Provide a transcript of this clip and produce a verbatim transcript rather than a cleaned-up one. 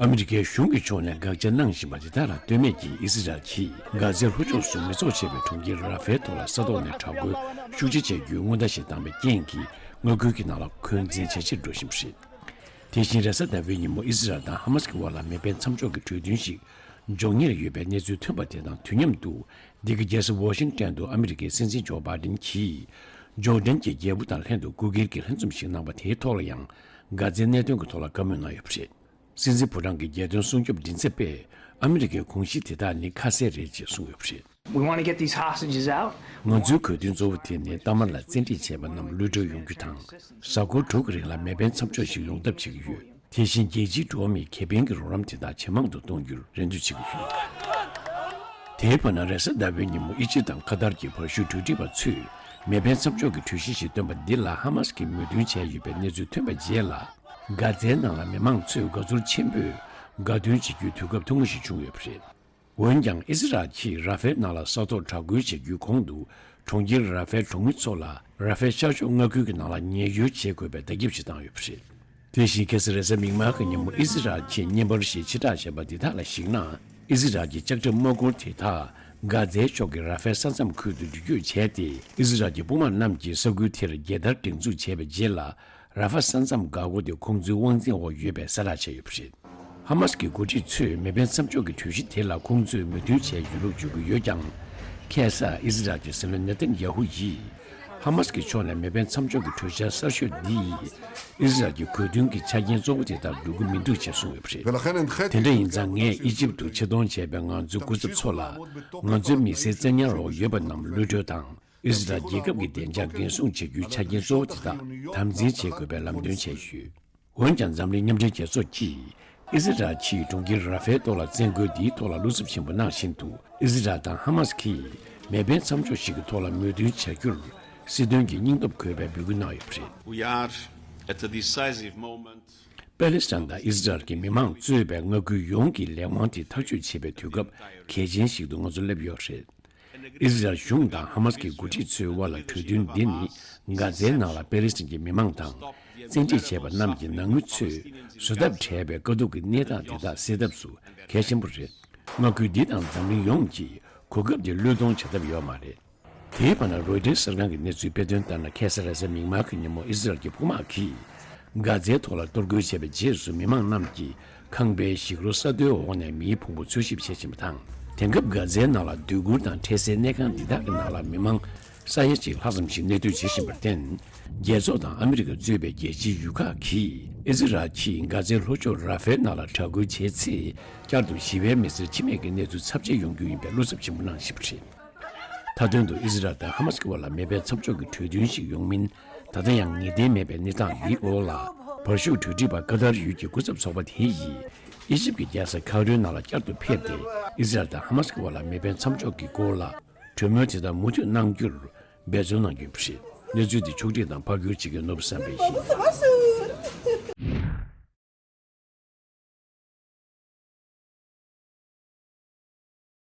ཨ་མི་རི་ཀའི་གཞུང་གི་ཕྱོགས་ནས་དགག་བྱ་གནང་བཞིན་པ་དེ་དག་ལ་ལྟོས་མེད་ཀྱིས་ཨི་སི་རལ་གྱིས་གྷ་ཛའི་ལྷོ་ཕྱོགས་སུ་མི་ཚོགས་ཆེ་བའི་གྲོང་ཁྱེར་ར་ཧྥེལ་ཐོག་ལ་ས་ཐོག་ནས་དྲག་རྒོལ་ཤུགས་ཆེ་བྱ་རྒྱུའི་སྔོན་བརྡ་ཞིག་བཏང་བའི་རྐྱེན་གྱིས་མངའ་ཁུལ་གྱི་ནང་ལ་འཁོན་འཛིན་ཇེ་ཆེར་འགྲོ་བཞིན་པ་རེད། དེ་བཞིན་རེས་གཟའ་ཟླ་བའི་ཉིན་མོ་ཨི་སི་རལ་དང་ཧ་མ་སི་ཀྱི་དབར་ལ་མེ་འཕེན་མཚམས་འཇོག་གི་གྲོས་མཐུན་ཞིག་འཇོག་ཉེར་ཡོད་པའི་གནས་ཚུལ་ཐོན་པ་དེ་དང་དུས་མཉམ་དུ། འདི་གའི་རྒྱལ་ས་ཝ་ཤིང་ཏན་དུ་ཨ་མི་རི་ཀའི་སྲིད་འཛིན་ཇོ་བྷའི་ཌེན་གྱིས་ཇོར་ཌན་གྱི་རྒྱལ་པོ་དང་ལྷན་དུ་སྐུ་སྒེར་གྱི་ལྷན་འཛོམས་ཤིག་གནང་བ་དེའི་ཐོག་ལ་ཡང་གྷ་ཛའི་གནད་དོན་གྱི་ཐོག་ལ་བཀའ་མོལ་གནང་ཡོད་པ་རེད། སྲིད་འཛིན་ཕོ་བྲང་གི་རྒྱལ་དོན་སྲུང་སྐྱོབ་མགྲིན་ཚབ་པས་ཨ་མི་རི་ཀའི་གོང་གཞི་དེ་དག་ནི་ཁ་གསལ་རེད་ཅེས་གསུངས་ཡོད་པ་རེད། We want to get these hostages out. ང་ཚོའི་དགོས་འདུན་གཙོ་བོ་དེ་ནི་གཏའ་མ་ལ་བཙན་ཁྲིད་བྱས་པ་རྣམས་གློད་གྲོལ་ཡོང་རྒྱུ་དང་། གཟའ་འཁོར་དྲུག་གི་རིང་ལ་མེ་འཕེན་མཚམས་འཇོག་ཞིག་ཡོང་ཐབས་བྱེད་ཀྱི་ཡོད། དེ་བཞིན་རྒྱལ་སྤྱིའི་འགྲོ་བ་མིའི་ཁེ་ཕན་གྱི་རོགས་རམ་དེ་དག་ཇེ་མང་དུ་གཏོང་རྒྱུར་རེ་འདུན་བྱེད་ཀྱི་ཡོད། དེའི་བར་ན་རེས་གཟའ་ཟླ་བའི་ཉིན་མོ་ཨི་ཇིབ་དང་ཁ་ཐར་གྱི་བར་ཞུགས་གྲོས་འགྲིག་པ་ཚོས་མེ་འཕེན་མཚམས་འཇོག་གི་གྲོས་གཞི་ཞིག་བཏོན་པ་འདི་ལ་ཧ་མ་སི་ཀྱིས་མོས་མཐུན་བྱས་ཡོད་པའི་གནས་ཚུལ་ཐོན་པའི་རྗེས་ལ། གྷ་ཛའི་ནང་ལ་མི་མང་ཚོས་དགའ་ཚོར་ཆེན་པོས་དགའ་སྟོན་བྱེད་རྒྱུའི་དུས་སྐབས་ཐུང་ངུ་ཞིག་བྱུང་ཡོད་པ་རེད། འོན་ཀྱང་ཨི་སི་རལ་གྱིས་ར་ཧྥེལ་ནང་ལ་ས་ཐོག་དྲག་རྒོལ་བྱེད་རྒྱུའི་གོང་དུ་གྲོང་ཁྱེར་ར་ཧྥེལ་གྲོང་མི་ཚོ་ལ་ར་ཧྥེལ་ཤར་ཕྱོགས་མངའ་ཁུལ་གྱི་ནང་ལ་ཉེན་གཡོལ་བྱེད་དགོས་པའི་བརྡ་ཁྱབ་ཞིག་བཏང་ཡོད་པ་རེད། དེ་བཞིན་ཁ་སང་རེས་གཟའ་མིག་དམར་གྱི་ཉིན་མོ་ཨི་སི་རལ་གྱིས་བརྙན་པར་ཞིག་ཕྱིར་བསྒྲགས་བྱས་པ་འདི་དག་ལ་གཞིགས་ན། ཨི་སི་རལ་གྱི་ལྕགས་ཁྲབ་དམག་འཁོར་དེ་དག་གྷ་ཛའི་ཕྱོགས་ཀྱི་ར་ཧྥེལ་ས་མཚམས་ཁུལ་དུ་འགྲུལ་སྐྱོད་བྱས་ཏེ། ཨི་སི་རལ་གྱི་དཔུང་དམག་རྣམས་ཀྱིས་ས་ཁུལ་དེར་རྒྱལ་དར་སྒྲེང་འཛུགས་བྱས་པའི་རྗེས་ལ། ར་ཧྥེལ་ས་མཚམས་འགག་སྒོ་དེ་ཁོང་ཚོའི་དབང་འཛིན་འོག་ཡོད་པའི་གསལ་བསྒྲགས་བྱས་ཡོད་པ་རེད། ཧ་མ་སི་ཀྱི་འགོ་ཁྲིད་ཚོས་མེ་འཕེན་མཚམས་འཇོག་གི་གྲོས་གཞི་དེ་ལ་ཁོང་ཚོས་མོས་མཐུན་བྱས་ཡོད་ལུགས་བརྗོད་ཀྱི་ཡོད་ཀྱང་། ཁ་སང་ཨི་སི་རལ་གྱི་སྲིད་བློན་ནེ་ཐན་ཡ་ཧུ་ཡིས། ཧ་མ་སི་ཀྱི་ཕྱོགས་ནས་མེ་འཕེན་མཚམས་འཇོག་གི་གྲོས་འཆར་གསར་ཤོས་འདི་ཡིས་ཨི་སི་རལ་གྱི་དགོས་འདུན་གྱི་ཆ་རྐྱེན་གཙོ་བོ་དེ་དག་འགྲུབ་ཀྱི་མི་འདུག་ཅེས་གསུངས་ཡོད་པ་རེད། དེ་འདྲ་ཡིན་ཙང་ངས་ཨི་ཇིབ་ཏུ་ཆེད་གཏོང་བྱས་པའི་ང་ཚོའི་སྐུ་ཚབ་ཚོ་ལ། ང་ཚོའི་མི་སེར་བཙན་ཉར་འོག་ཡོད་པ་རྣམས་གློད་གྲོལ་དང་། ཨི་སི་རལ་རྒྱལ་ཁབ་ཀྱི་བདེ་འཇགས་འགན་སྲུང་བྱེད་རྒྱུའི་ཆ་རྐྱེན་གཙོ་བོ་དེ་དག་དམ་འཛིན་བྱེད་དགོས་པའི་ལམ་སྟོན་བྱས་ཡོད། འོན་ཀྱང་འཛམ་གླིང་མཉམ་འབྲེལ་རྒྱལ་ཚོགས་ཀྱིས་ཨི་སི་རལ་གྱིས་གྲོང་ཁྱེར་ར་ཧྥེལ་ཐོག་ལ་བཙན་རྒོལ་འདིའི་ཐོག་ལ་བློ་འཚབ་ཆེན་པོ་གནང་བཞིན་དུ། ཨི་སི་རལ་དང་ཧ་མ་སི་ཀྱིས་མེ་འཕེན་མཚམས་འཇོག་ཞིག་གི་ཐོག་ལ་མོས་མཐུན་བྱ་རྒྱུར་སྲིད་དོན་གྱི་སྙིང་སྟོབས་དགོས་པའི་འབོད་སྐུལ་གནང་ཡོད་པ་རེད། We are at a decisive moment. པེ་ལེ་སི་ཐན་དང་ཨི་སི་རལ་གྱི་མི་མང་གཙོས་པའི་མངའ་ཁུལ་ཡོངས་ཀྱི་ལས་དབང་དེ་ཐག་གཅོད་བྱེད་པའི་དུས་སྐབས་གལ་ཆེན་ཞིག་ཏུ་ང་ཚོ་སླེབས་ཡོད་རེད། ཨི་སི་རལ་གཞུང་དང་ཧ་མ་སི་ཀྱི་འགོ་ཁྲིད་ཚོའི་དབར་ལ་གྲོས་མཐུན་འདི་ནི་གྷ་ཛའི་ནང་ལ་པེ་ལེ་སི་ཐན་གྱི་མི་མང་དང་བཙན་ཁྲིད་བྱས་པ་རྣམས་ཀྱི་ནང་མི་ཚོས་བཟོད་ཐབས་བྲལ་བའི་དཀའ་སྡུག་གི་གནས་སྟངས་དེ་དག་སེལ་ཐབས་སུ་གལ་ཆེན་པོ་རེད། མངའ་ཁུལ་འདི་དང་འཛམ་གླིང་ཡོངས་ཀྱིས་གོ་སྐབས་འདི་བློས་གཏོང་བྱ་ཐབས་ཡོད་མ་རེད། དེའི་བར་ན་རོའི་ཊར་གསར་ཁང་གི་གནས་ཚུལ་སྤེལ་དོན་ལྟར་ན། ཁ་སང་རེས་གཟའ་མིག་དམར་གྱི་ཉིན་མོ་ཨི་སི་རལ་གྱི་དཔུང་དམག་གིས་གྷ་ཛའི་ཐོག་ལ་གཏོར་རྒོལ་བྱས་པའི་རྗེས་སུ་མི་མང་རྣམས་ཀྱིས་ཁང་པའི་ཞིག་རོ་ས་རྡོའི་འོག་ནས་མིའི་ཕུང་པོ་འཚོལ་ཞིབ་བྱེད་བཞིན་པ་དང་། དེང་སྐབས་གྷ་ཛའི་ནང་ལ་སྡོད་ཁུལ་དང་འཕྲལ་སེལ་གནས་ཁང་འདི་དག་གི་ནང་ལ་མི་མང་ས་ཡ་གཅིག་ལྷག་ཙམ་ཞིག་གནས་སྡོད་བྱེད་བཞིན་པར་བརྟེན། རྒྱལ་ཚོགས་དང་ཨ་མི་རི་ཀ་གཙོས་པའི་རྒྱལ་སྤྱིའི་ཡུལ་ཁག་གིས་ཨི་སི་རལ་གྱིས་གྷ་ཛའི་ལྷོ་ཕྱོགས་ར་ཧྥེལ་ནང་ལ་དྲག་རྒོལ་བྱས་ཚེ། བསྐྱར་དུ་ཞི་བའི་མི་སེར་འཆི་རྨས་ཀྱི་གནས་ཚུལ་ཚབས་ཆེ་ཡོང་རྒྱུ་ཡིན་པའི་བློ་འཚབ་ཆེན་པོ་གནང་བཞིན་པ་རེད། མཐའ་དོན་དུ་ཨི་སི་རལ་དང་ཧ་མ་སི་ཀྱི་དབར་ལ་མེ་འཕེན་མཚམས་འཇོག་གི་གྲོས་མཐུན་ཞིག་ཡོང་མིན་ད་ལྟ་ཡང་ངེས་གཏན་མེད་པའི་གནས་སྟངས་འདིའི་འོག་ལ། བར་ཞུགས་གྲོས་འགྲིག་པ་ཀ་ཏར་ཡུལ་གྱི་སྐུ་ཚབ་ཚོགས་པ་དེ་ཡིས་ཨི་ཇིབ་ཀྱི་རྒྱལ་ས་ཁའི་རོའི་ནང་ལ་བསྐྱར་དུ་ཕེབས་ཏེ། ཨི་སི་རལ་དང་ཧ་མ་སི་ཀྱི་དབར་ལ་མེ་འཕེན་མཚམས་འཇོག་གི་སྐོར་ལ་གྲོས་མོལ་དེ་དག་མུ་མཐུད་གནང་རྒྱུར་འབད་བརྩོན་གནང་རྒྱུ་ཡིན་པ་རེད། གནས་ཚུལ་འདི་ཕྱོགས་སྒྲིག་དང་ཕབ་སྒྱུར་བྱེད་མཁན་ནོར་བུ་བསམ་འཕེལ་ཡིན།